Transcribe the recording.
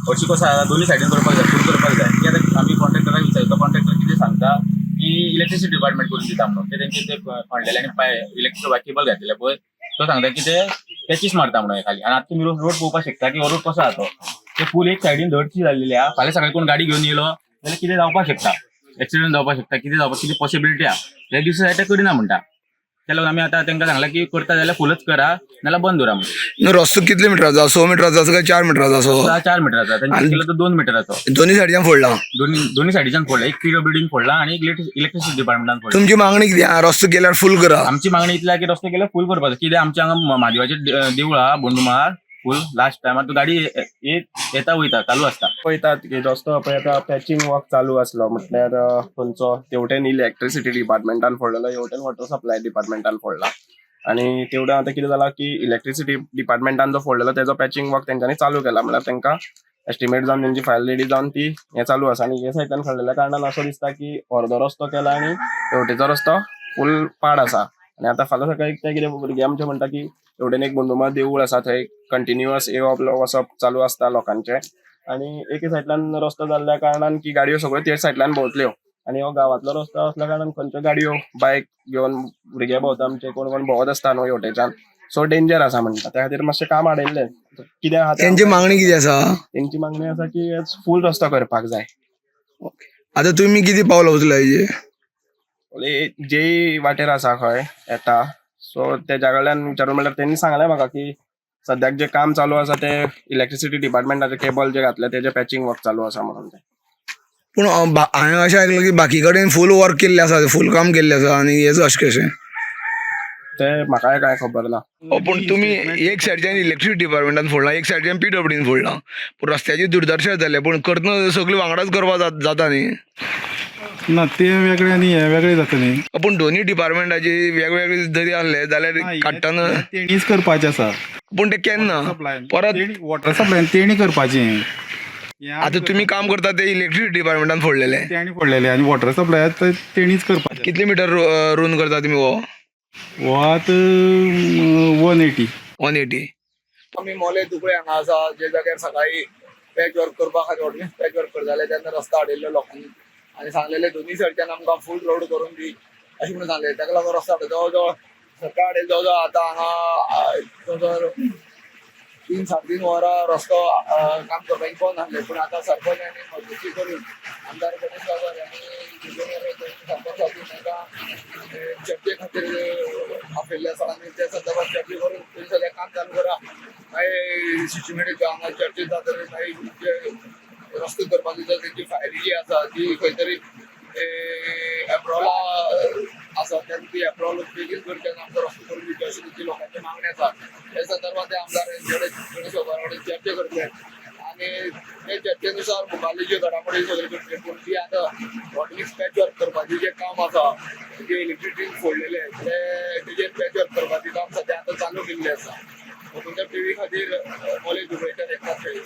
हरशीं कसो आसा, दोनूय सायडीन करपाक जाय, फूल करपाक जाय. की आतां आमी कॉन्ट्रॅक्टराक विचारता, तो कॉन्ट्रॅक्टर कितें सांगता की इलेक्ट्रिसिटी डिपार्टमेंट करून दिता म्हणून. ते तेंचे ते खणलेले आनी पाय इलेक्ट्रिक केबल घातलेले पळय, तो सांगता की ते पॅचीस मारता म्हणून खाली. आनी आतां तुमी रोड पळोवपाक शकता की हो रोड कसो आहा तो. ते फूल एक सायडीन धडची जाल्लेली आहा. फाल्यां सकाळी कोण गाडी घेवन येयलो जाल्यार कितें जावपाक शकता, एक्सिडंट जावपाक शकता, कितें जावपाक कितें पॉसिबिलिटी आहा. ते दुसऱ्या सायड ते करिना म्हणटा. त्या लागून आमी आतां तांकां सांगलां की करता जाल्यार फुलच करा, नाल्यार बंद दवरा म्हणून. न्हू, रस्तो कितले मिटराचो? 6 मिटराचो आसा काय 4 मिटराचो आसा? 4 मिटराचो तेंचे केलो तो 2 मिटराचो. दोन्ही सायडीच्यान फोडला? दोन्ही सायडीच्यान फोडला. एक पीडब्ल्यूडीन फोडला आणि एक इलेक्ट्रिसिटी डिपार्टमेंटान फोडला. तुमची मागणी कितें आहा? रस्तो केल्यार फूल करा. आमची मागणी इतली आहा की रस्तो केल्यार फूल करपाचो. कित्याक आमच्या हांगा म्हादेवाचें देवूळ आहा बोंडुमार, फूल लास्ट टायमार तूं गाडी येता वयता चालू आसता. पळयतात की रस्तो पळय आतां पॅचिंग वर्क चालू आसलो म्हटल्यार खंयचो तेवटेन इलेक्ट्रिसिटी डिपार्टमेंटान फोडलेलो, हेवटेन वॉटर सप्लाय डिपार्टमेंटान फोडला. आनी तेवटेन आतां कितें जालां की इलेक्ट्रिसिटी डिपार्टमेंटान जो फोडलेलो तेजो पॅचिंग वर्क तेंच्यांनी चालू केला, म्हळ्यार तेंकां एस्टिमेट जावन तेंची फायल रेडी जावन ती हें चालू आसा. आनी हे सायडीन फोडलेल्या कारणान असो दिसता की अर्दो रस्तो केला आनी हेवटेचो रस्तो फूल पाड आसा. आनी आतां फाल्यां सकाळी ते कितें भुरगे आमचे म्हणटा की हेवटेन एक बोंडुमा देवूळ आसा, थंय कंटिन्युअस येवप वचप चालू आसता लोकांचें. आनी एके सायडल्यान रस्तो जाल्ल्या कारणान की गाडयो सगळ्यो तेच सायडल्यान भोंवतल्यो आनी हो गांवांतलो रस्तो असल्या कारणान खंयच्यो गाडयो बायक घेवन भुरगे भोंवता आमचे, कोण कोण भोंवत आसता न्हू हेवटेच्यान, सो डेंजर आसा म्हणटा. त्या खातीर मातशें काम आडयल्लें कितें आहा तें. तेंची मागणी कितें आसा? तेंची मागणी आसा की फूल रस्तो करपाक जाय. आता तुम्ही किती पावलां उचला हेजेर? जे वाटेर आसा खंय येता, सो तेज्या कडल्यान विचारून म्हणल्यार तेणी सांगलें म्हाका की सद्याक जे काम चालू आसा ते इलेक्ट्रिसिटी डिपार्टमेंटाचे केबल जे घातले तेजे पॅचिंग वर्क चालू आसा म्हणून ते. पूण हांवें अशें आयकलां की बाकी कडेन फूल वर्क केल्लें आसा, फूल काम केल्लें आसा आनी हेच अशें कशें? ते म्हाकाय कांय खबर ना. पूण तुमी एक सायडच्यान इलेक्ट्रिसिटी डिपार्टमेंटान फोडलां, एक सायडच्यान पीडब्ल्यूडीन फोडलां, पूण रस्त्याची दुर्दर्शा जाल्या. पूण करतना सगळीं वांगडाच करपा जाता न्ही? ना, ते वेगळे आनी हे वेगळे जाता न्ही. पूण दोन्ही डिपार्टमेंटाची वेगवेगळे जरी आसले जाल्यार काडटना तेणीच करपाचें आसा. पूण ते केन्ना सप्लाय परत वॉटर सप्लाय तेणी करपाचें. आतां तुमी काम करता ते इलेक्ट्रिसिटी डिपार्टमेंटान फोडलेले? तेणी फोडलेले आनी वॉटर सप्लाय तेणीच करपाचें. कितले मिटर रोन करता तुमी हो? हो आतां 180. 180. आमी मोले दुबळे हांगा आसा, जे जाग्यार सकाळी पॅच वर्क करपा खातीर हॉटमिक्स पॅच वर्क करताले तेन्ना रस्तो हाडिल्लो लोकांनी आनी सांगलेले दोनूय सायडच्यान आमकां फूल रोड करून दी अशें म्हणून सांगले. ताका लागून रस्तो हाडलो जवळ जवळ सकाळ हाडले, जवळ जवळ आतां हांगा जवळ जवळ 3 3.5 वरां रस्तो काम करपाक बंद आसलें. पूण आतां सरपंच आनी मजती करून आमदार गणेश गावकर आनी संपर्क सादून तांकां चर्चे खातीर आपयल्ले आसा आनी त्या संदर्भात चर्चे करून तुमी सगळें काम चालू करा. मागीर सिस्टमॅटीक हांगा चर्चे जातली, मागीर जे रस्तो करपाची जर तेंची फायली जी आसा ती खंय तरी एप्रोला आसा, तेन्ना ती एप्रोल बेगीन करची आनी आमकां रस्तो करून दिवचे अशी तेंची लोकांची मागणी आसा. त्या संदर्भात ते आमदार गणेश गावकर कडेन चर्चा करतले आनी ते चर्चेनुसार मुखारली ज्यो घडामोडी सगळ्यो करतले. पूण ती आतां हॉटमिक्स पॅच वर्क करपाचें जें काम आसा, जे इलेक्ट्रिसिटी फोडलेले ते तेजेर पॅच वर्क करपाचें काम सद्या आतां चालू केल्लें आसा. पंजाब टीव्ही खातीर मोले दुबळेच्यान एकनाथ शेळी.